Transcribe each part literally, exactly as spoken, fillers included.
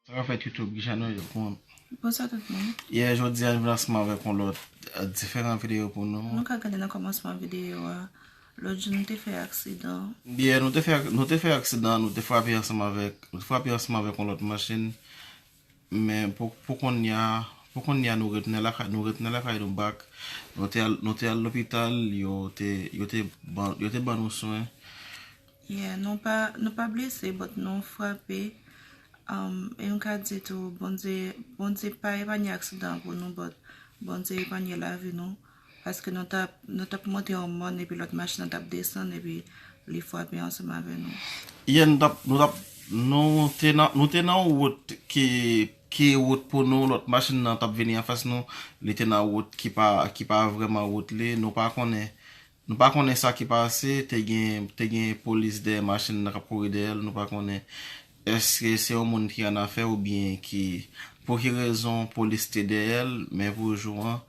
Sa k ap fèt YouTube, kijan nou ye? Kòman? Bonswa tout moun. Yè, jodi a, nou vin ansanm avèk yon lòt, eh, diferan videyo pou nou. Nou ka gade nan kòmansman videyo a. Lòt jou, nou te fè aksidan. Yè, nou te fè, nou te fè aksidan, nou te frape ansanm avèk, nou te frape ansanm avèk yon lòt machin. Men pou, pou kounye a, pou kounye a, nou retounen lakay, nou retounen lakay nou back. Nou te al, nou te al lopital, yo te, yo te ban, yo te ban nou swen. Yeah, nou pa, nou pa blese, but nou frape. Um, e m ka di tou, Bondye, Bondye pa epanye aksidan an pou nou, but Bondye epanye lavi nou. Paske nou t ap, nou t ap monte yon mòn, epi lòt machin nan t ap desann, epi li frape ansanm avè nou. Yè, nou t ap, nou t ap, nou te nan, nou te nan wout ki, ki wout pou nou, lòt machin nan t ap vini anfas nou, li te nan wout ki pa, ki pa vrèman wout li, nou pa konnen, nou pa konnen sa ki pase, te gen, te gen polis dèyè machin nan k ap kouri dèyè l, nou pa konnen èske se yon moun ki annafè oubyen ki, pou ki rezon polis te dèyè l, men pou jou an,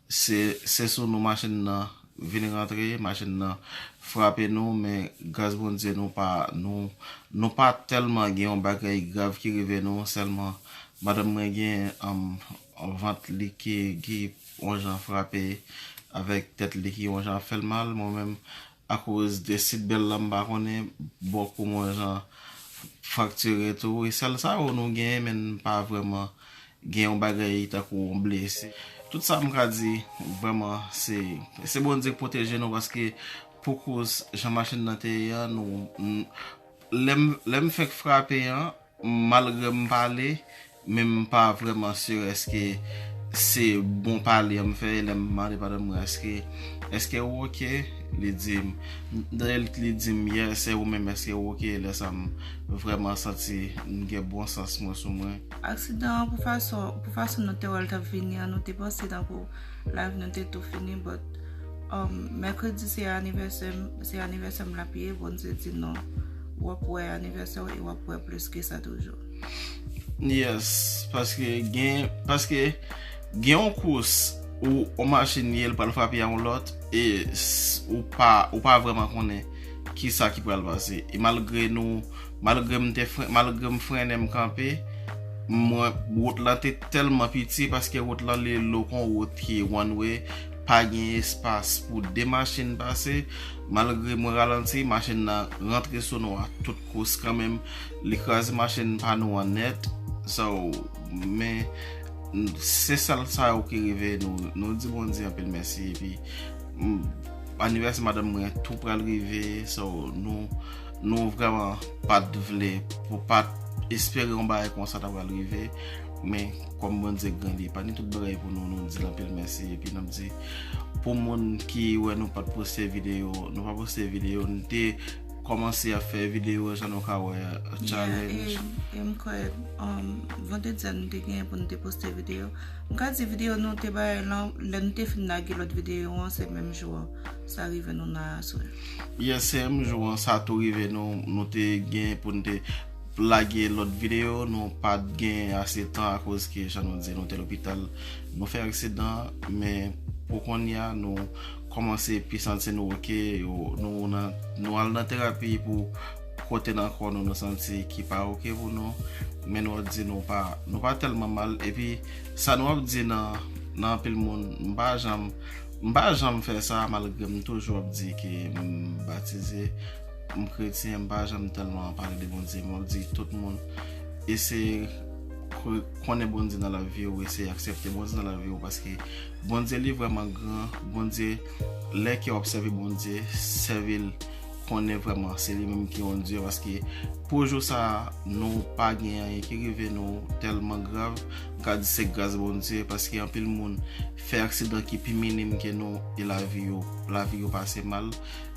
se, se sou nou machin nan vin rantre, machin nan frape nou, men gras Bondye nou pa, nou, nou pa tèlman gen yon bagay grav ki rive nou, sèlman madanm mwen gen, um, vant li ki, ki yon jan frape avèk tèt li ki yon jan ap fè l mal, mwen menm akoz de seatbelt la m pa konnen bò kou m yon jan fraktire tou, e sèl sa yo nou gen, men n pa vrèman gen yon bagay tankou yon blese. Tout sa m ka di, vrèman, se, se Bondye k pwoteje nou, paske pou koz jan machin nan te ye an, nou, n-, lè m, lè m fenk frape an, malgre m pale, men m pa vrèman si èske se bon pale an m fè, lè m mande madanm mwen èske, èske ou oke? Li di m, li di m, yes, e ou menm, èske ou oke? Lè sa m vrèman santi m gen bon sans mwen sou mwen. Aksidan an, pou fason, pou fason nou te wè l t ap vini an, nou te panse tankou lavi nou te tou fini, but, um, mèkredi se anivèsè m, se anivèsè m l ap ye, Bondye di non, w ap wè anivèsè w e w ap wè plis ke sa toujou. Yes, paske gen, paske gen yon kous ou, yon machin ye, l pral frape a yon lòt, e s-, ou pa, ou pa vrèman konnen ki sa ki pral pase. E malgre nou, malgre m te fre-, malgre m frennen, m kanpe, mwen, wout lan te tèlman piti, paske wout lan li lo kon wout ki one way, pa gen espas pou de machin pase. Malgre mwen ralanti, machin nan rantre sou nou a tout kous kanmenm. Li kraze machin pa nou an nèt. So, men, se sèl sa yo ki rive nou. Nou di Bondye anpil mèsi. Epi, m, anivèsè madanm mwen tou pral rive. So, nou, nou vrèman pa t vle, pou pa t espere yon bagay konsa ta pral rive. Men, kòm Bondye gran, li epanye tout bagay pou nou, nou di l anpil mèsi. Epi n ap di, pou moun ki wè nou pa t poste videyo, nou pa poste videyo, nou te kòmanse ap fè videyo jan nou ka wè, challenge. Yeah, e, e m kwè, um, vandredi a nou te genyen pou nou te poste videyo. M ka di videyo nou te bay lan, lè nou te fin lage lòt videyo an, se menm jou an. Sa rive nou nan aswè. Yes, se menm jou an, sa tou rive nou, nou te gen pou nou te lage lòt videyo, nou pa t gen ase tan akoz ke, jan nou di, nou te lopital, nou fè aksidan, men pou kounye a, nou kòmanse pi santi nou oke, yo, nou nan, nou al nan terapi pou kote nan kò nou, nou santi ki pa oke pou nou, men nou ap di nou pa, nou pa tèlman mal, epi sa nou ap di nan, nan anpil moun, m pa janm, m pa janm fè sa, malgre m toujou ap di ke m batize, m kretyen, m pa janm tèlman pale de Bondye, m ap di tout moun, eseye kre-, konnen Bondye nan lavi w, eseye aksepte Bondye nan lavi w, paske Bondye li vrèman gran, Bondye, lè ke w ap sèvi Bondye, sèvi l konnen vrèman se li menm ki yon Dye, paske pou jou sa a, nou pa gen anyen ki rive nou tèlman grav, m ka di se gras Bondye, paske anpil moun fè aksidan ki pi minim ke nou, e lavi yo, lavi yo pase mal,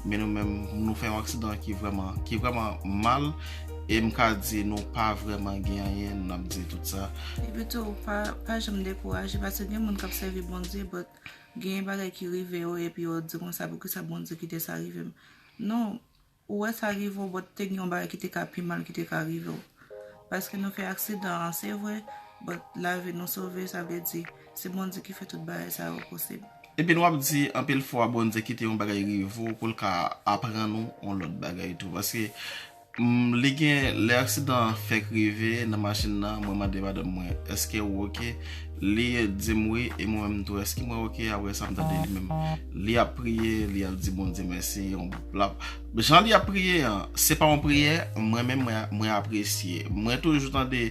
men nou menm, nou fè yon aksidan ki vrèman, ki vrèman mal, e m ka di nou pa vrèman gen anyen, n ap di tout sa. Epi tou, pa, pa janm dekouraje, paske gen moun k ap sèvi Bondye, but gen bagay ki rive yo, epi yo di konsa, poukisa Bondye kite sa rive m? Non, ou wè sa rive w, but te gen yon bagay ki te ka pi mal ki te ka rive w. Paske nou fè aksidan an, se vre, but lavi nou sove, sa vle di, se Bondye ki fè tout bagay sa yo posib. Epi nou ap di, anpil fwa, Bondye kite yon bagay rive w pou l ka aprann ou yon lòt bagay tou. Paske M, li gen lè aksidan an fèk rive nan machin nan, mwen mande madanm mwen, "Èske ou oke?" Li di m wi, e mwen menm tou, "Èske mwen oke?" Apre sa, m tande li menm. Li ap priye, li ap di Bondye mèsi, yon, l ap, jan li ap priye an, se pa yon priyè, mwen menm, mwen, mwen apresye. Mwen toujou tande,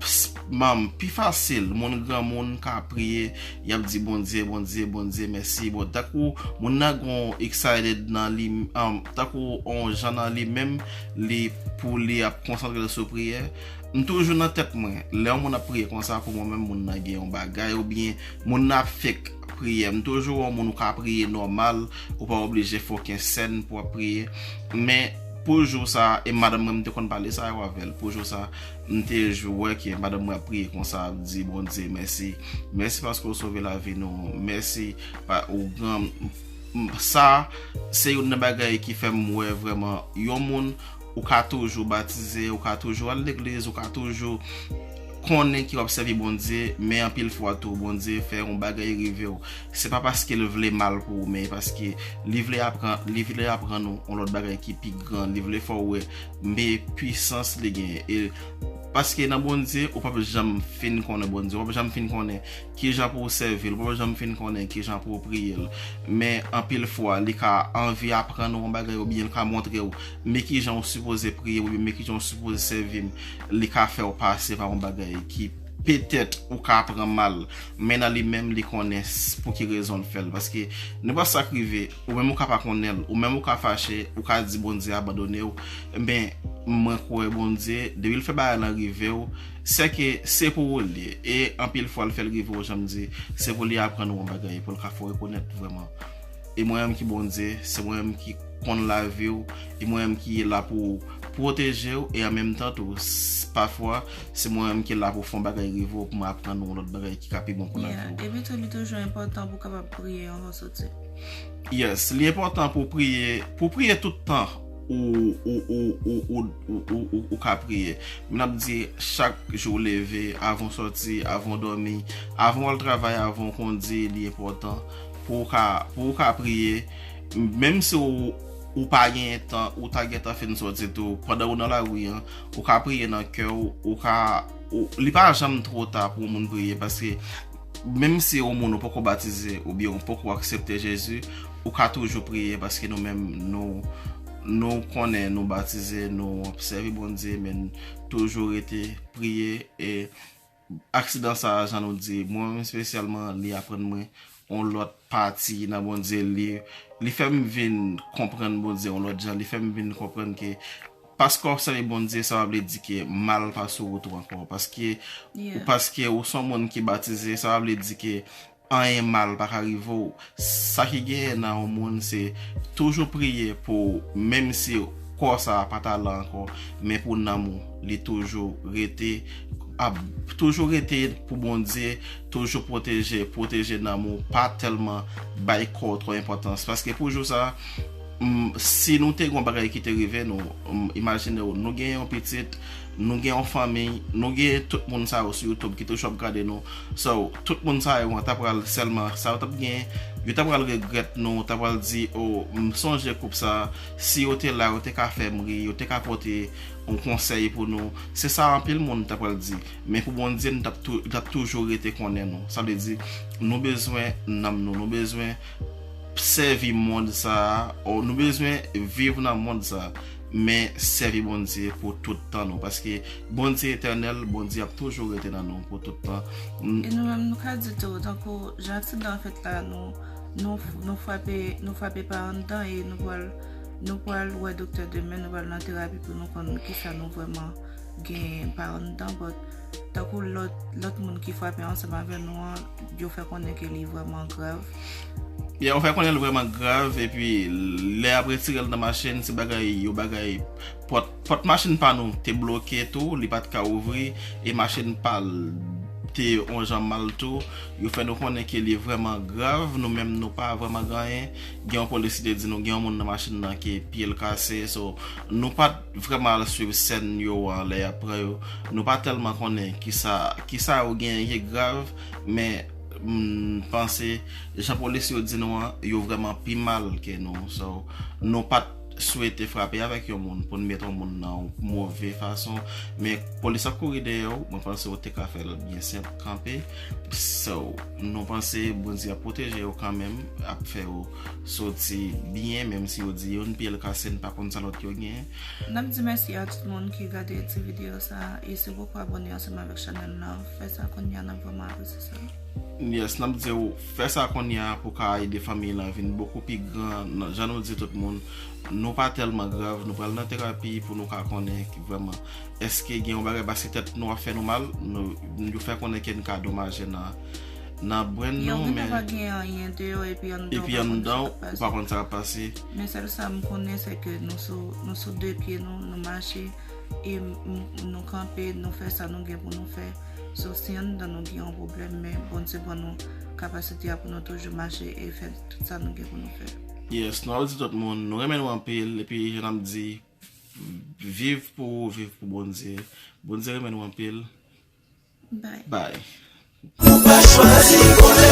ps-, manm, pi fasil, moun granmoun ka priye, y ap di Bondye, Bondye, Bondye, mèsi. Bon, tankou moun nan gon excited nan li, um, tankou on jan nan li menm, li, pou li ap konsantre l sou priyè. M toujou nan tèt mwen, lè yon moun ap priye konsa, pou mwen menm, moun nan gen yon bagay, oubyen moun nan ap fake priyè. M toujou wè yon moun ou ka priye nòmal, ou pa oblije fè okenn sèn pou w ap priye. Men, pou jou sa, e madanm mwen, m te konn pale sa yo avè l. Pou jou sa, m te jou wè ke madanm mwen ap priye konsa, ap di Bondye mèsi. Mèsi paske w sove lavi nou. Mèsi pa, ou gran. M, sa, se youn nan bagay ki fè m wè vrèman yon moun, ou ka toujou batize, ou ka toujou al legliz, ou ka toujou konnen ke w ap sèvi Bondye, men anpil fwa tou, Bondye fè yon bagay rive w. Se pa paske l vle mal pou ou, men paske li vle aprann, li vle aprann ou yon lòt bagay ki pi gran, li vle fè w wè, men pwisans li genyen. E paske nan Bondye, ou p ap janm fin konnen Bondye, ou p ap janm fin konnen kijan pou w sèvi l, ou p ap janm fin konnen kijan pou w priye l. Men anpil fwa, li ka anvi aprann ou yon bagay oubyen l ka montre w men kijan w sipoze priye m oubyen men kijan w sipoze sèvi m. Li ka fè w pase pa yon bagay ki petèt ou ka pran mal, men nan li menm, li konnen s-, pou ki rezon l fè l. Paske nenpòt sa k rive, ou menm ou ka pa konnen l, ou menm ou ka fache, ou ka di Bondye abandone w, men mwen kwè Bondye, depi l fè bagay lan rive w, sèke se pou ou l ye. E anpil fwa, l fè l rive w, jan m di, se pou li aprann ou yon bagay, pou l ka fè w rekonèt vrèman. E mwen menm ki Bondye, se mwen menm ki konn lavi w, e mwen menm ki la pou pwoteje w, e an menm tan tou, s-, pafwa, se mwen menm ki la pou fè yon bagay rive w, pou mwen aprann ou yon lòt bagay ki ka pi bon pou lavi w. Yeah, epi tou, li toujou enpòtan pou w kapab priye anvan w soti. Yes, li enpòtan pou w priye, pou w priye tout tan ou, ou, ou, ou, ou, ou, ou, ou, ou ka priye. Men n ap di, chak jou w leve, avan w sòti, avan w dòmi, avan w al travay, avan w kondi, li enpòtan pou w ka, pou w ka priye. Menm si w, ou pa gen tan, ou ta gentan fin sòti tou, pandan w nan lari an, ou ka priye nan kè w, ou ka, ou, li pa janm twò ta pou yon moun priye, paske menm si yon moun ou poko batize, oubyen ou poko aksepte Jezi, ou ka toujou priye, paske nou menm, nou, nou konnen nou batize, nou ap sèvi Bondye, men n toujou rete priye, e aksidan sa a, jan nou di, mwen menm espesyalman, li aprann mwen yon lòt pati nan Bondye, li, li fè m vin konprann Bondye yon lòt jan, li fè m vin konprann ke paske w ap sèvi Bondye, sa pa vle di ke mal pa sou wout ou ankò. Paske, yeah, paske ou se yon moun ki batize, sa pa vle di ke anyen mal pa ka rive w. Sa ki genyen nan yon moun, se toujou priye pou, menm si kò sa a pa ta la ankò, men pou nanm ou, li toujou rete, ap, toujou rete pou Bondye, toujou pwoteje, pwoteje nanm ou, pa tèlman bay kò w twò enpòtans. Paske pou jou sa a, m, si nou te gen yon bagay ki te rive nou, m, imajine w, nou gen yon pitit, nou gen yon fanmi, nou gen tout moun sa yo sou YouTube ki toujou ap gade nou. So, tout moun sa yo an ta pral sèlman, sa yo t ap gen, yo ta pral regrèt nou, ta pral di, "O, m sonje koup sa, si yo te la, yo te ka fè m ri, yo te ka pote yon konsèy pou nou." Se sa anpil moun ta pral di. Men pou Bondye, n t ap tou-, l t ap toujou rete konnen nou. Sa vle di, nou bezwen nanm nou, nou bezwen sèvi mond sa a, o, nou bezwen viv nan mond sa a, men sèvi Bondye pou tout tan nou, paske Bondye etènèl, Bondye ap toujou rete nan nou pou tout tan. N- E nou menm, nou ka di tou, tankou jan aksidan an fèt la, nou, nou, nou frape, nou frape pa anndan e nou pral, nou pral wè doktè demen, nou pral nan terapi pou nou konn kisa nou vrèman gen pa anndan, but tankou lòt, lòt moun ki frape ansanm avè nou an, yo fè konnen ke li vrèman grav. Ya, yo fè konnen li vrèman grav, epi lè y ap retire l nan machin, se bagay, yo bagay, pòt, pòt machin pa nou te bloke tou, li pa t ka ouvri, e machin pa l te on jan mal tou. Yo fè nou konnen ke li vrèman grav, nou menm nou pa vrèman gen anyen. Gen yon polisye te di nou gen yon moun nan machin nan ke pye l kase, so nou pa t vrèman al swiv sèn yo an lè y ap pran yo. Nou pa tèlman konnen kisa, kisa yo genyen ki grav, men m panse jan polisye yo di nou an, yo vrèman pi mal ke nou. So, nou pa t swete frape avèk yon moun pou n met yon moun nan yon move fason, men polis ap kouri dèyè w, mwen panse w te ka fè l byen senp, kanpe. So, nou panse Bondye ap pwoteje yo kanmenm, ap fè yo soti byen, menm si yo di youn pye l kase, n pa konn sa lòt yo gen. N ap di mèsi a tout moun ki gade ti videyo sa a, e si w poko abòne ansanm avèk chanèl la, fè sa kounye a, n ap vrèman apresye sa. Yes, n ap di w, fè sa kounye a pou ka ede fanmi lan vin bokou pi gran. Nan, jan nou di tout moun, nou pa tèlman grav, nou pral nan terapi pou nou ka konnen ki vrèman èske gen yon bagay pase tèt nou ap fè nou mal, nou, nou fè konnen ke n ka domaje nan, nan brenn nou, men epi anndan, ou pa konn sa k ap pase. Men sèl sa m konnen, se ke nou sou, nou sou de pye nou, nou mache, e m, m, nou kanpe, nou fè sa nou gen pou nou fè. So, si anndan nou gen yon pwoblèm, men Bondye ban nou kapasite a pou nou toujou mache e fè tout sa nou gen pou nou fè. Yes, nou ap di tout moun, nou renmen nou anpil, epi jan n ap di, viv pou ou, viv pou Bondye. Bondye renmen nou anpil. Bye. Bye. Ou pa chwazi bonè,